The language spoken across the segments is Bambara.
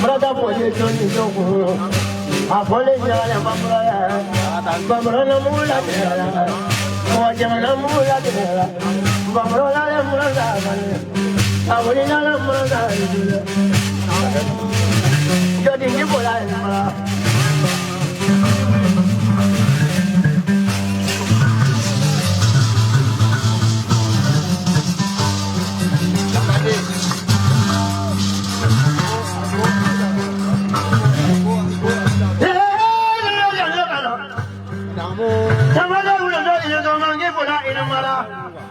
Murata bɔlen jɔn ni jɔn kun. A fɔlen ɲagalen bamura ya. Bamura na mugu la tigɛ la. Mɔgɔ jamana mugu la tigɛ la. Bamura la le murata male. A wuli la le murata le. Jɔdi ni bɔra yen mara.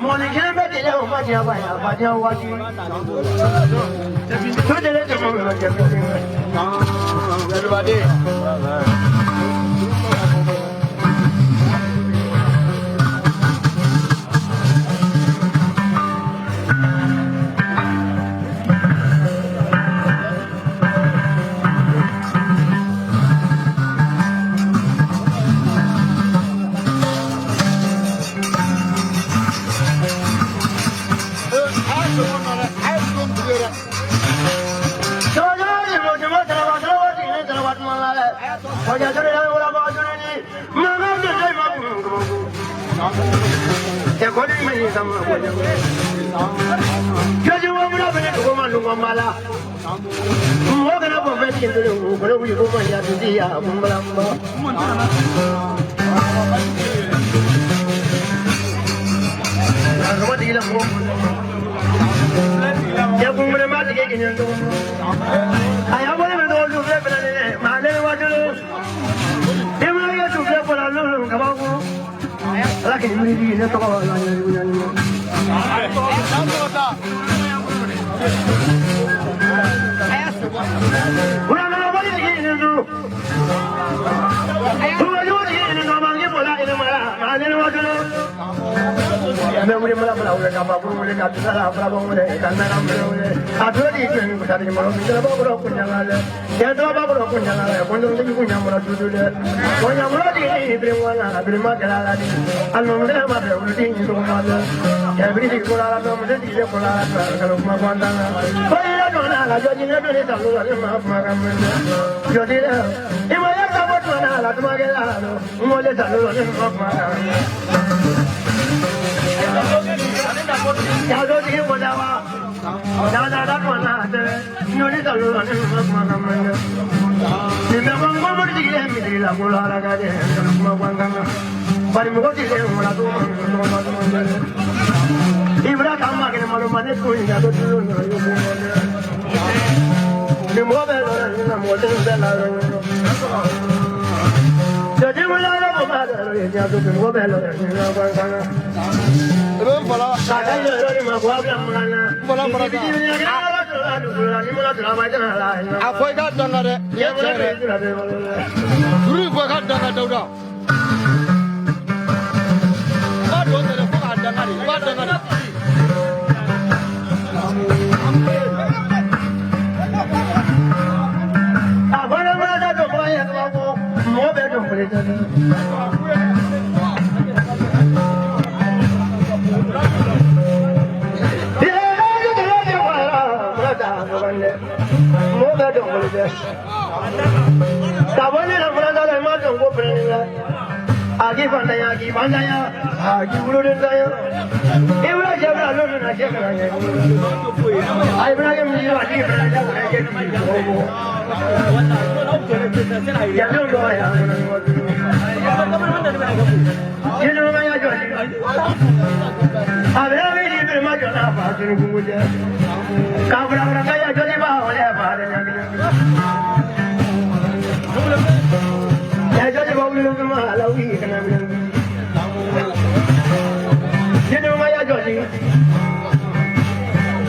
Mɔni kelen bɛ deli o ma diɲɛ ba ye a ma diɲɛ waati. To deli tɛmɛ o ma diɲɛ. A fɔ i ka danga dɛ, nin ye tiɲɛ yɛrɛ. Juru in fɔ i ka danga Dawuda. I b'a dɔn tɛ dɛ, fo k'a danga de, i b'a danga de. A fɔra murata dɔ fɔ ye kabako mɔgɔ bɛɛ dɔn fɔlɔ tɛ. Mɔgɔ bɛɛ dɔn fɔlɔ tɛ. Ka bɔ ne la murata la i ma dɔn ko fɛnɛ la. A k'i fantanya k'i fantanya a k'i wulodentanya. I bɛna cɛ bila n'o na cɛ kana ɲɛ. A i bɛna kɛ min ye a tigi fɛnɛ tɛ kɛ tigi mɔgɔ. Yanni dɔ ya. Yélo ma ya jɔ ni. A bɛ min ni bɛ ma jɔ n'a fa tunu kungo jɛ. K'a fara fara ka ya jɔ ni ba wale fa de ɲa. Ya jɔ ni ba wuli ma la wuli kana wuli. Yélo ma ya jɔ ni.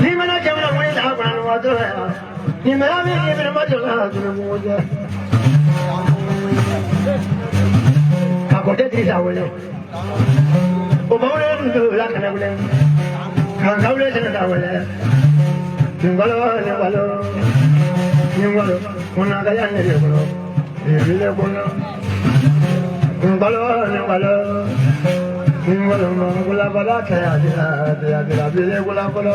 Ni mana jamana wuli ta kɔnɔ wa to ya. Ni ma min ni bɛ ma jɔ n'a tunu kungo jɛ. A ko tɛ Dirisa wele. O ma wele la kana wele. Kan ka wele tɛna taa wele. Ngalo ngalo ngalo kuna ka ya ne de kɔnɔ. Ebile kɔnɔ. Ngalo ngalo ngalo ma kula bala ka ya dila ya dila bile kula kɔnɔ.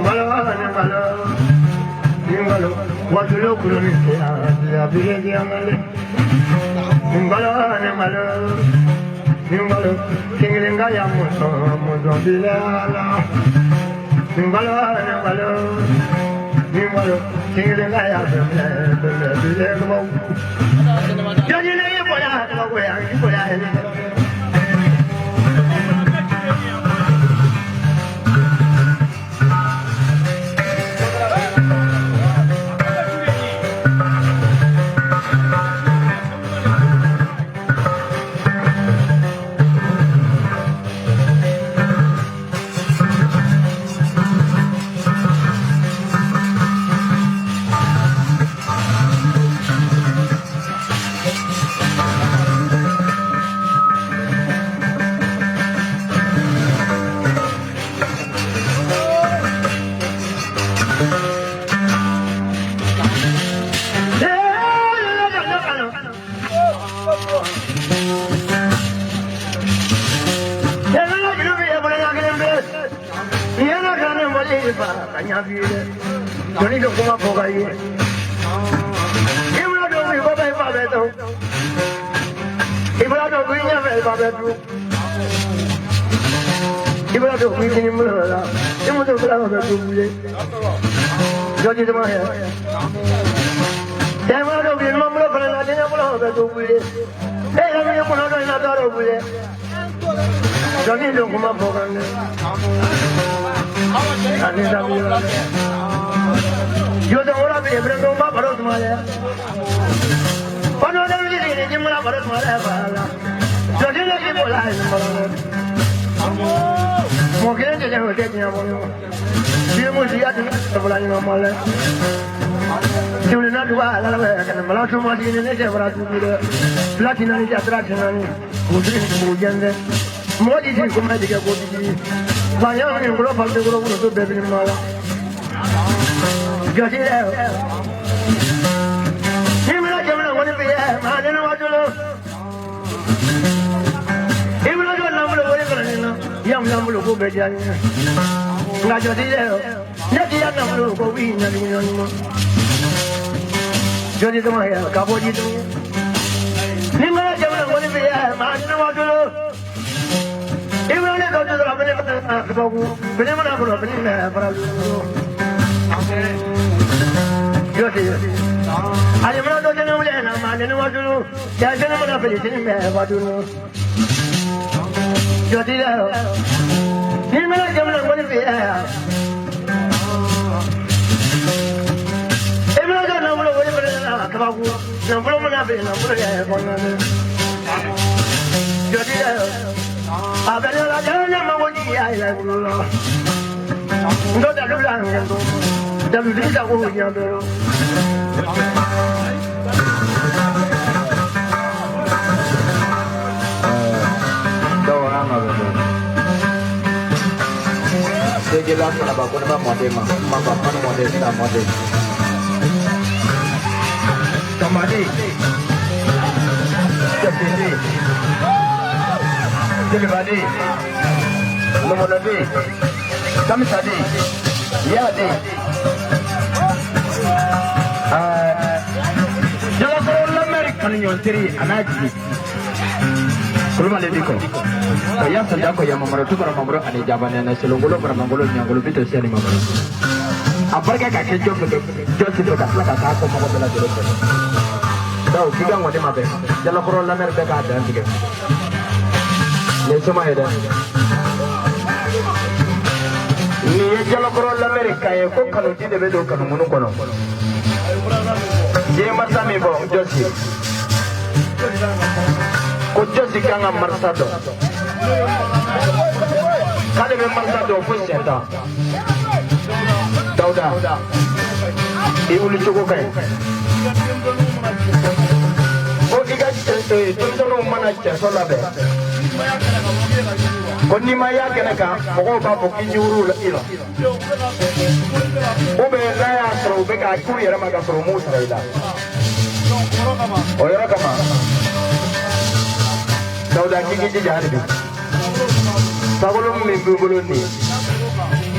Ngalo ngalo Ningalo, watulo kuloni ya bile diamale. Ningalo, ningalo, ningalo, tingilinga ya muso, muso bile ala. Ningalo, ningalo, ningalo, tingilinga ya bile, bile bile mo. Jajile iboya, iboya, iboya.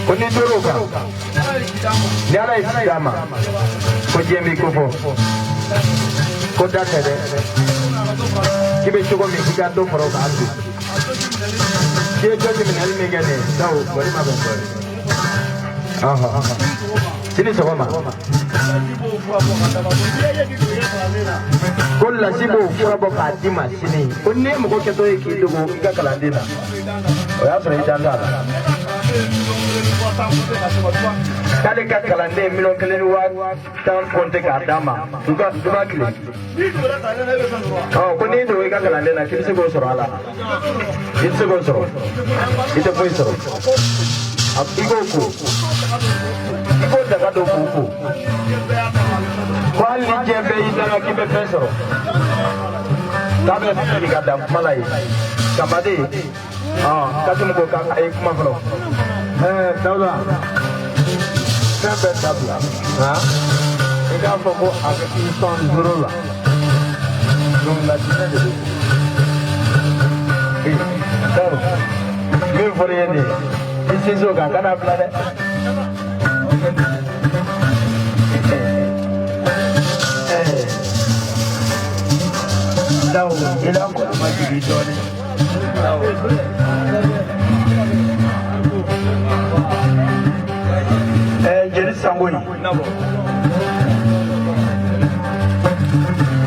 Ko n'i tor'o kan, ni Ala ye si d'a ma, ko diɲɛ b'i kofɔ. Ko da tɛ dɛ, k'i bɛ cogo min, k'i ka dɔ fara o kan hali bi. K'i ye jɔsi minɛli min kɛ nin ye, dawo bɔli ma bɛn dɔɔnin. Sini sɔgɔma, ko lasi b'o fura bɔ k'a d'i ma sini. Ko n'i ye mɔgɔ kɛtɔ ye k'i dogo i ka kalanden na, o y'a sɔrɔ i dan t'a la. K'ale ka kalanden 1,010,000 kɔnte k'a d'a ma duga duga tile. Ɔ, ko n'i dogo i ka kalanden na, k'i bɛ se k'o sɔrɔ a la. I tɛ se k'o sɔrɔ, i tɛ foyi sɔrɔ. I k'o ko, i k'o daga don k'o ko. Ko hali ni diɲɛ bɛɛ y'i danga k'i bɛ fɛn sɔrɔ, k'a bɛ fili ka dan kuma la yen. Kamaden, Kasimu ko k'a ye kuma fɔlɔ. Dawuda, fɛn bɛɛ dabila. I k'a fɔ ko a bɛ i sɔn zéro la. Donc latinɛ de don. Dawu, min fɔra i ye nin ye, i sinsin o kan, kana bila dɛ. Dawu, i la kɔni ma jigin dɔɔnin. Jeli Sangoyi,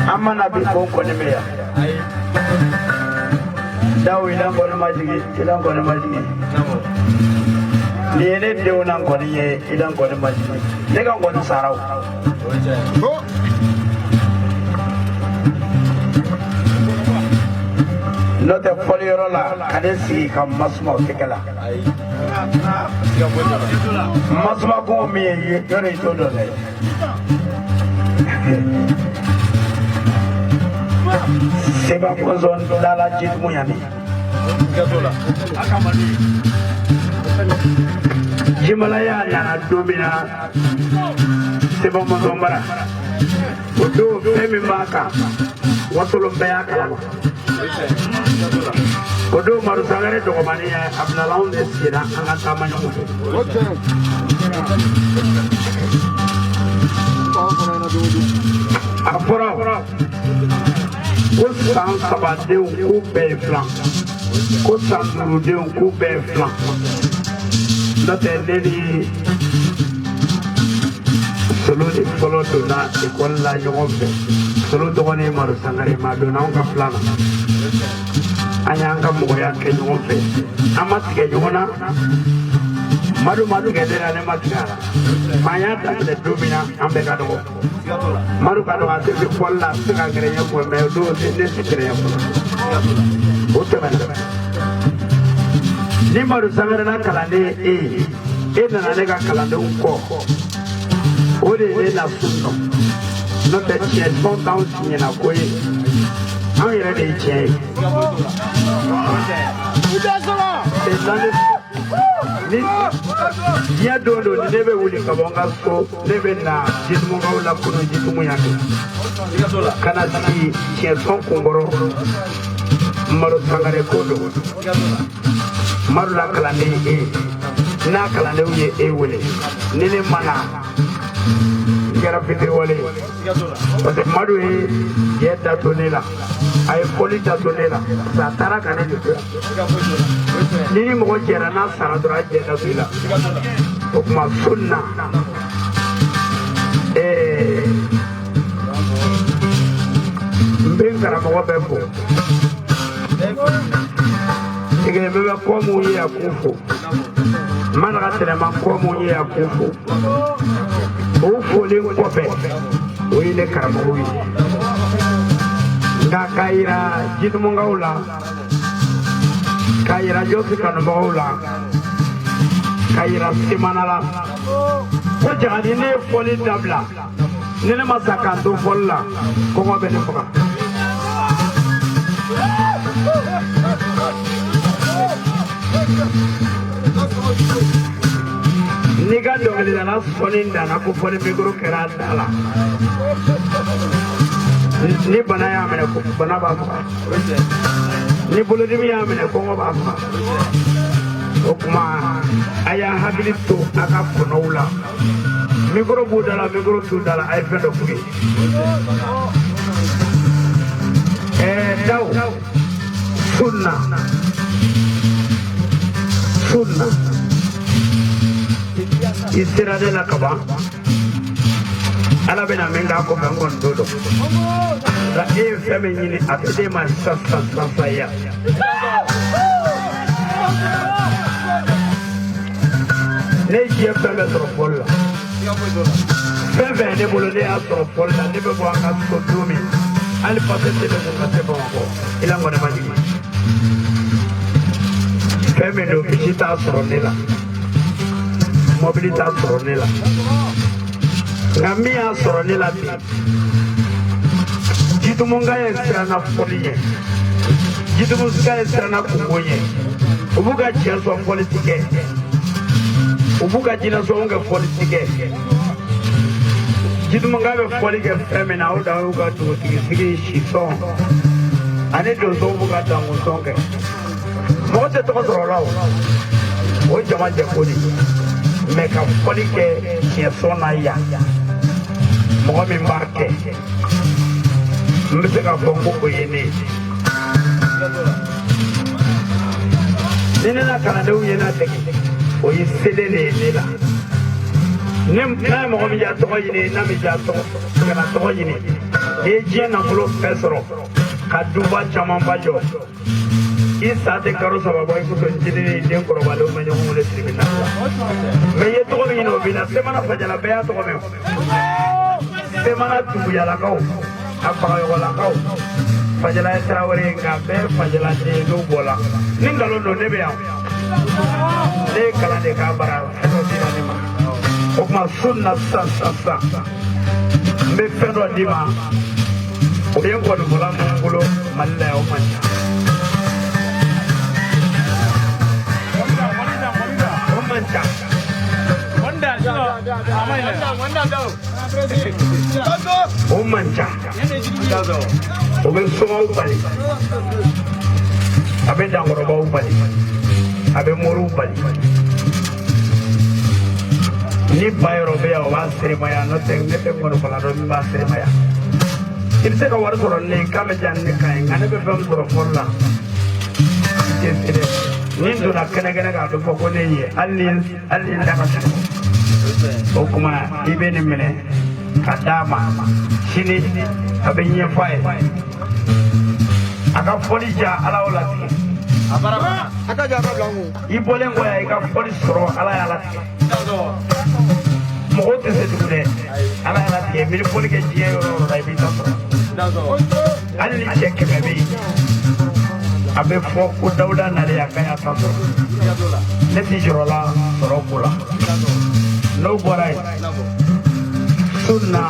an mana bi ko kɔni bɛ yan. Dawu, i la kɔni ma jigin, i la kɔni ma jigin. Nin ye ne denw na kɔni ye, i la kɔni ma jigin. Ne ka kɔni sara o. N'o tɛ fɔliyɔrɔ la ka ne sigi ka masuma, o tɛ kɛ la. Masuma ko min ye yɔrɔ i t'o dɔn dɛ. Seba Mɔnzɔn dala Jitumu yan ni. Jimalaya nana don min na Seba Mɔnzɔn bara, o don fɛn min b'a kan, wasolon bɛɛ y'a kalama. O don Madu Sangare dɔgɔmani ye a bilala anw de sen na an ka taama ɲɔgɔn fɛ. A fɔra ko san saba denw k'u bɛɛ ye filan, ko san duuru denw k'u bɛɛ ye filan. N'o tɛ, ne ni Solo de fɔlɔ donna ekɔli la ɲɔgɔn fɛ. Solo dɔgɔnin Madu Sangare ma donna anw ka filan na. An y'an ka mɔgɔya kɛ ɲɔgɔn fɛ, an ma tigɛ ɲɔgɔn na. Madu ma tigɛ ne la, ne ma tigɛ a la. Mais an y'a daminɛ don min na, an bɛɛ ka dɔgɔ. Madu ka dɔgɔ, a tɛ se fɔli la, a tɛ se ka gɛrɛɲɛ fɔ, mais o don ne tɛ gɛrɛɲɛ fɔlɔ. O tɛmɛna. Ni Madu Sangare na kalanden ye e ye, e nana ne ka kalandenw kɔ, o de ye ne lasun dɔn. N'o tɛ, tiɲɛ sɔn t'anw si ɲɛna ko ye, anw yɛrɛ de ye tiɲɛ ye. Ni diɲɛ don don, ni ne bɛ wuli ka bɔ n ka so, ne bɛ na Jitumukaw la kunun Jitumu yan kɛ ka na sigi tiɲɛ sɔn kunkɔrɔ. Madu Sangare ko don, Madu la kalanden ye e n'a kalandenw ye e wele, ni ne ma na, n kɛra fitiriwale ye. Parce que Madu ye jɛ da to ne la, a ye fɔli da to ne la, parce que a taara ka ne de to yan. Ni ni mɔgɔ jɛra n'a sara dɔrɔn, a jɛ da to i la. O tuma so nin na, n bɛ n karamɔgɔ bɛɛ fo. Tigɛ bɛ kɔ mun ye a k'u fo, n ma naga tɛnɛma kɔ mun ye a k'u fo. O folen kɔfɛ, o ye ne karamɔgɔw ye. Nka k'a yira Jitumukaw la, k'a yira Jɔsi kanubagaw la, k'a yira Semana la, ko jagadi ne ye fɔli dabila, ni ne ma sa k'an to fɔli la, kɔngɔ bɛ ne faga. N'i ka dɔnkilidala sɔnni danna ko fɔli mikoro kɛra a da la, ni bana y'a minɛ, bana b'a faga. Ni bolodimi y'a minɛ, kɔngɔ b'a faga. O tuma a y'a hakili to a ka kɔnɔw la. Micro b'u da la, micro t'u da la, a ye fɛn dɔ f'u ye. Daw sunna sunna i sera ne la kaban. Ala bɛna min k'a kɔfɛ n kɔni t'o dɔn. Nka e ye fɛn min ɲini a bɛ d'e ma sisan sisan sisan sisan yan. Ne ye diɲɛ fɛn bɛɛ sɔrɔ fɔli la. Fɛn fɛn ne bolo ne y'a sɔrɔ fɔli la. Ne bɛ bɔ an ka so don min hali pase tɛ ne kun ka se Bamakɔ i la nkɔni ma jigin. Fɛn min don misi t'a sɔrɔ ne la, mɔbili t'a sɔrɔ ne la, nka min y'a sɔrɔ ne la bi, Jitumuka ye siranna fɔli ɲɛ, Jitumuka ye siranna kunko ɲɛ. U b'u ka cɛ sɔn fɔli ti kɛ, u b'u ka jinɛ sɔnw kɛ fɔli ti kɛ. Jitumuka bɛ fɔli kɛ fɛn min na, o dan y'u ka dugutigi sigi sisɔn ani donsow b'u ka dankun kɛ. Mɔgɔ tɛ tɔgɔ sɔrɔ o la, o o jama jɛ ko de. Mɛ ka fɔli kɛ tiɲɛ sɔn na yan, mɔgɔ min b'a kɛ, n bɛ se k'a fɔ n ko o ye ne ye. Ni ne na kalandenw ye na dege, o ye selen de ye ne la. Ni n'a ye mɔgɔ min ja tɔgɔ ɲini, n'a min ja tɔgɔ kana tɔgɔ ɲini, n'i ye diɲɛ nafolo bɛɛ sɔrɔ ka duba camanba jɔ, i sa tɛ kalo saba bɔ i muso ncinin ni den kɔrɔbalenw bɛ ɲɔgɔn wele tribunal la. Mɛ i ye tɔgɔ min ɲini o b'i la. Semana Fajala bɛɛ y'a tɔgɔ mɛn. Semana Tuguyalakaw a Bagayɔgɔlakaw, Fajala ye Tarawele ye, nka bɛɛ Fajala den ye n'u bɔla. Ni nkalon don, ne bɛ yan, ne ye kalan de k'a bara fɛn dɔ dira ne ma. O tuma su na sisan sisan sisan n bɛ fɛn dɔ d'i ma, o ye nkɔnifɔla min bolo Mali la yan, o man ca. O man ca. O man ca. O bɛ somaw bali, a bɛ dankɔrɔbaw bali, a bɛ moriw bali. Ni ba yɔrɔ bɛ yan, o b'a seeremaya. N'o tɛ, ne tɛ nkɔnifɔla dɔn min b'a seeremaya. I bɛ se ka wari sɔrɔ ne k'a bɛ diya ne kan ye, nka ne bɛ fɛn min sɔrɔ fɔli la, i tɛ se dɛ. Ni n donna kɛnɛ kɛnɛ kan, a bɛ fɔ ko ne ye hali ni n da ka sunɔgɔ. O tuma i bɛ nin minɛ ka d'a ma sini, a bɛ ɲɛfɔ a ye a ka fɔli diya Ala y'o latigɛ. I bɔlen kɔ yan, i ka fɔli sɔrɔ Ala y'a latigɛ. Mɔgɔw tɛ se tugun dɛ, Ala y'a latigɛ. I bɛ fɔli kɛ diɲɛ yɔrɔ o yɔrɔ la, i b'i ta sɔrɔ. Hali ni cɛ 100 bɛ yen, a bɛ fɔ ko Dawuda nalen a ka y'a ta sɔrɔ. Ne ti jɔrɔ la sɔrɔ ko la. N'o bɔra yen, su na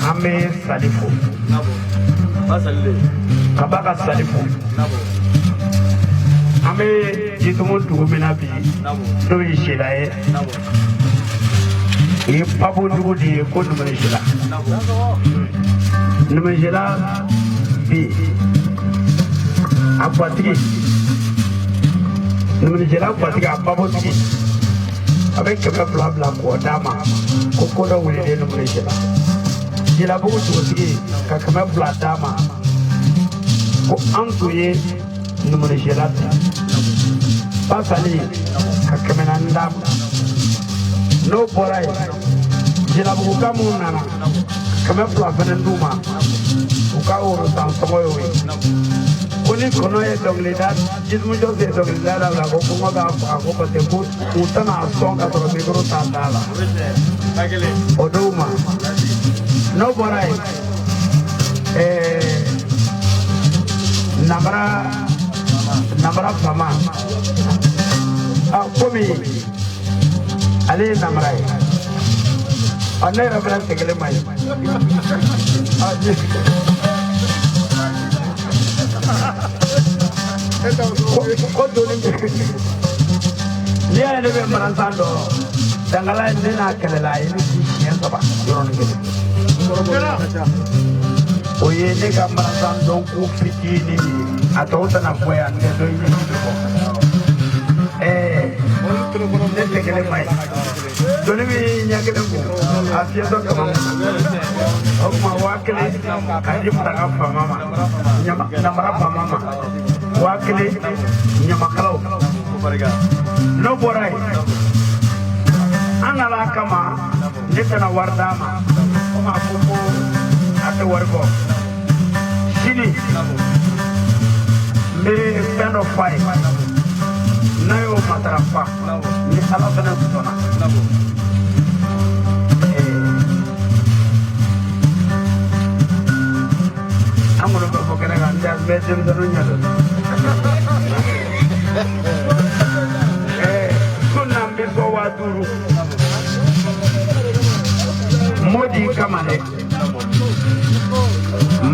an bɛ sali fo, ka ba ka sali fo. An bɛ Jitumu dugu min na bi, n'o ye Sela ye, o ye Pabo dugu de ye ko Numunisela. Numunisela bi a gatigi, Numunisela gatigi, a babotigi, a bɛ 200 bila k'o d'a ma ko ko dɔ wulilen Numunisela. Jelabugu dugutigi ka 200 d'a ma ko an tun ye Numunisela bi. Basali ka 400 d'a ma. N'o bɔra yen, Jelabuguka minnu nana, 200 fana d'u ma, u ka worotan sɔngɔ y'o ye. Ko ni kɔnɔ ye dɔnkilida, Jitumujɔ ye dɔnkilida dabila, ko kɔngɔ b'a faga, ko parce que ko u tɛna sɔn ka sɔrɔ mikoro t'a da la. O dɔw ma. N'o bɔra yen, namara fama, komi ale ye namara ye, ne yɛrɛ fana segelen ma ye. Ko doni n'i y'a ye ne bɛ maransan dɔn, dangala ne n'a kɛlɛla, a ye ne ci siɲɛ 3 yɔrɔnin kelen. O ye ne ka maransan dɔn ko fitinin de ye, a tɔw tɛna fɔ yan, n tɛ dɔ ye min bɛ fɔ. tɛ kelen ma ye. Doni min ɲɛ kelen kun, a fiyɛtɔ kama o tuma 1000 k'a di maraka faama ma, namara faama ma, 1000 ɲamakalaw. N'o bɔra yen, an nana a kama, ne tɛna wari d'a ma, komi a ko ko a tɛ wari bɔ. Sini n bɛ fɛn dɔ f'a ye, n'a y'o matarafa ni Ala fana sɔnna. An kɔni bɛ fɔ kɛnɛ kan, n bɛ denmisɛnninw ɲɛ dɔn. Ko n'an bɛ sɔn 5000 Modi kama dɛ.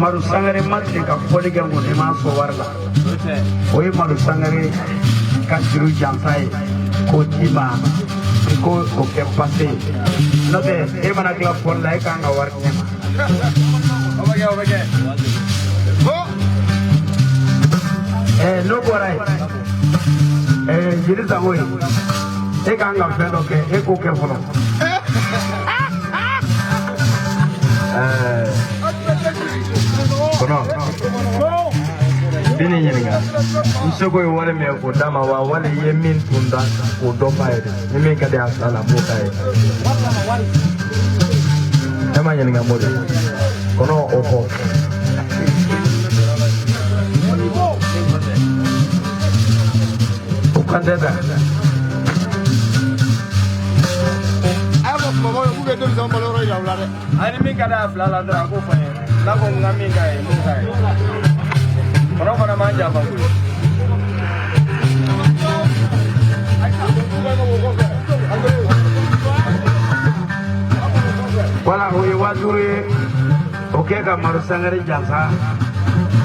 Madu Sangare ma deli ka fɔli kɛ ko ne m'a sɔn wari la. O ye Madu Sangare ka juru jansa ye k'o d'i ma, i k'o o kɛ pase ye. N'o tɛ e mana tila fɔli la, e kan ka wari di ne ma. N'o bɔra yen, jeli Sango ye, e kan ka fɛn dɔ kɛ, e k'o kɛ fɔlɔ. Kɔnɔ, n bɛ nin ɲininka, n seko ye wari min ye k'o d'a ma wa, wali i ye min tun da k'o dɔ f'a ye de, ni min ka di a fila la, n b'o k'a ye. E ma ɲininka m'o de kɔnɔ, o fɔ. O kan tɛ ta. A y'a fɔ kumabaw ye k'u bɛ denmisɛnw balo yɔrɔ yira u la dɛ. A ni min ka d'a fila la dɔrɔn, a k'o fɔ n ye. N'a ko n ka min k'a ye, n b'o k'a ye. Kɔnɔ fana m'an janfa koyi. Wala o ye 5000 ye, o kɛ ka Madu Sangare jansa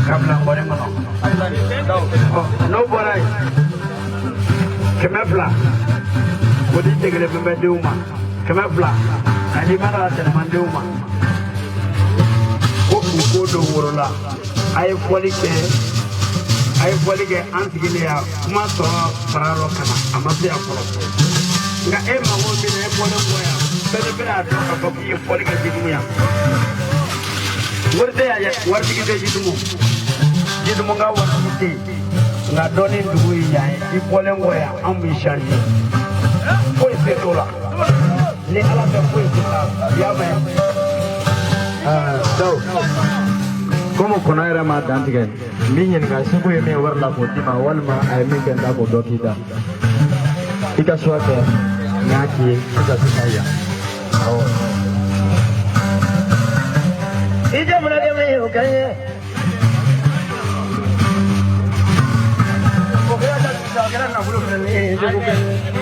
ka bila ngɔni kɔnɔ. N'o bɔra yen, 200 k'o di degele denw ma, 200 k'a di mana tɛnɛmandenw ma, ko k'u ko don woro la. A ye fɔli kɛ, a ye fɔli kɛ, an sigilen yan, kuma tɔ fara yɔrɔ ka na, a ma se yan fɔlɔ. Nka e mago min na, e bɔlen kɔ yan, bɛɛ de bɛna dɔn k'a fɔ k'i ye fɔli kɛ Jitumu yan. Wari tɛ yan dɛ, waritigi tɛ Jitumu. Jitumu ka waritigi tɛ yen. Nka dɔnni dugu ye yan ye, i bɔlen kɔ yan, anw b'i changer. Foyi se t'o la. Ni Ala tɛ foyi se t'a la. I y'a mɛn? Dawu, komi kɔnɔ yɛrɛ m'a dantigɛ, n b'i ɲininka, seko ye min ye wari la k'o d'i ma, walima a ye min kɛ n da k'o dɔ k'i da. I ka choix kɛ, n y'a k'i ye sisan sisan yan. Awɔ. I jamana dɛmɛ ye o kɛ n ye. O kɛra nafolo filɛ nin ye, seko kɛ n ye.